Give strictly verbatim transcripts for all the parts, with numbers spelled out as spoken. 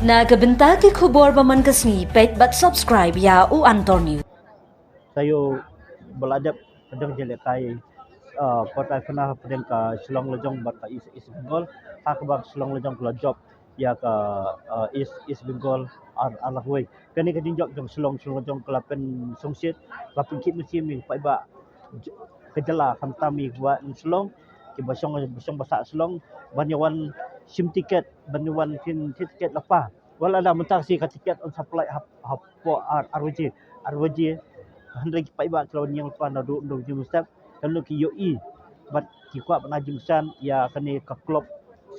Na ka bynta ki khubor ba man ka sngi, peit bad subscribe ïa U Antor News. Taïew ba la dep ka dang jingïalehkai, ah, quarter final hapdeng ka Shillong Lajong bad ka East, East Bengal. Ha kaba ka Shillong Lajong ka la jop ïa ka, ah, East, East Bengal ar, ar la kawei. Kane ka jingjop jong Shillong, Shillong Lajong ka la pynsngewsih, ka la pynkit mynsiem ïa ki paidbah j-, ka jylla, khamtam ïa ki paidbah Shillong, kiba shong, ba shong ba sah Shillong, ban ïa wan shim tiket, ban ïa wan shim tiket lypa. Wat la mynta shi ka tiket yn supply hap, hapoh ar, ar baje, ar baje. Hynrei ki paidbah ki la wan ïeng lypa naduh, naduh jingmut step. Kan ki ïohi bad ki kwah ban ai jingkyrshan ïa kane ka club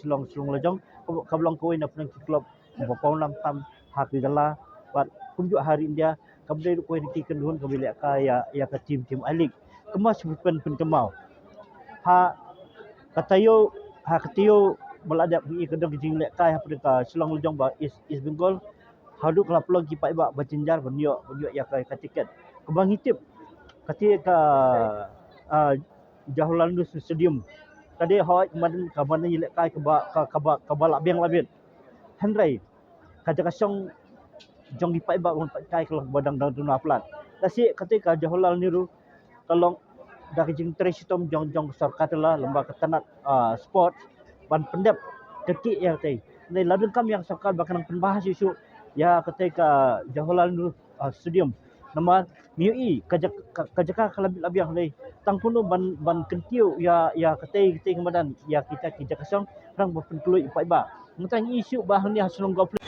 Shillong, Shillong Lajong, kaba, kaba long kawei na pdeng ki club ba pawnam tam ha ka jylla bad kumjuh ha ri India, kaba dei ruh kawei na ki kyndon kaba ïalehkai ïa, ïa ka team, team I-League. Kumba shu pyn, pynkynmaw, ha ka taïew, ha ka taïew ba la dep hi ka dang ka jingïalehkai hapdeng ka Shillong Lajong bad East, East Bengal. Haduh ka la pynlong ki paidbah ba jynjar ban ïoh, ban ïoh ïa ka, ka tiket. Kaba ngi tip, kata ka, ah, Jawaharlal Nehru Stadium, ka dei hoi ka madan, ka madan ïalehkai kaba, ka, kaba, kaba la biang la biang. Hynrei ka jaka shong jong ki paidbah ban pynïalehkai ka long ba dang, dang duna palat. Lashai kata ka Jawaharlal Nehru ka long da ka jingtrei shitom jong, jong ka sorkar jylla lyngba ka tnat, ah, sport ban pyndep kyrkieh ïa kata. Hynrei la donkam ïa ka sorkar ba kan nang pynbha shuh shuh ïa kata ka Jawaharlal Nehru, ah, Stadium. Namar ngi ïohi ka jak-, ka, ka jaka ka la bit la biang, hynrei tang kumno ban, ban kyntiew ïa, ïa kata, kata ka madan ïa kita ki jaka shong, khnang ban pynkloi ïa ki paidbah. Mynta ngi ïohi shuh ba hangne ha Shillong Golf Links.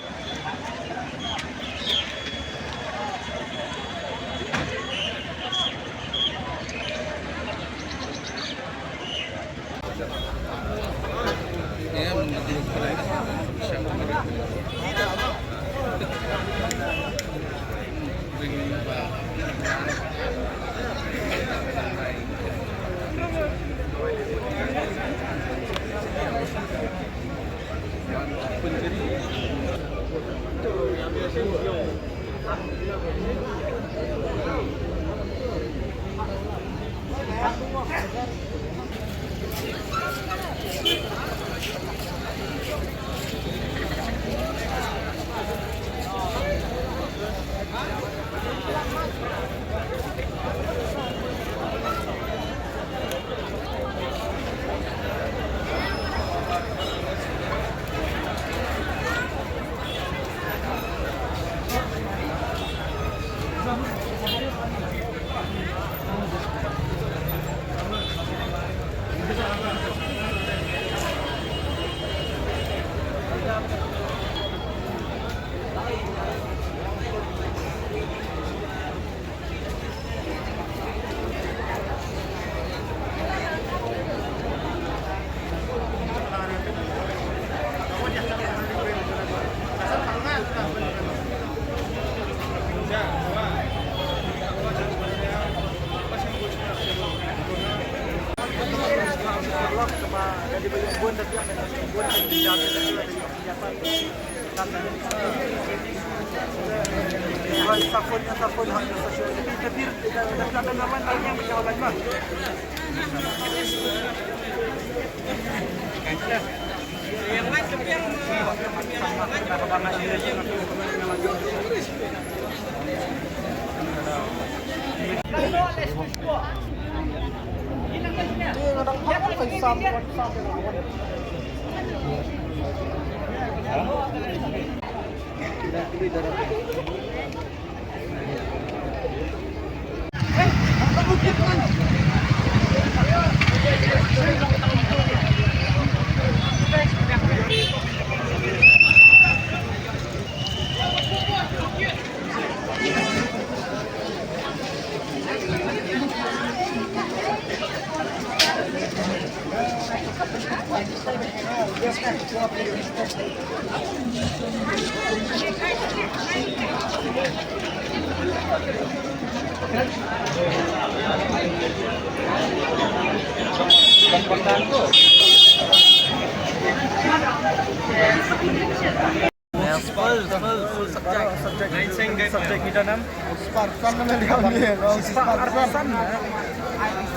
Full, full, full subject. Subject, subject kita nam. Spartan nama dia ni. Spartan.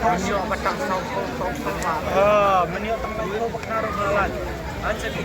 Menyo batak sau sau sau. Ah, menyo tang sau bakat malan. Ansa di.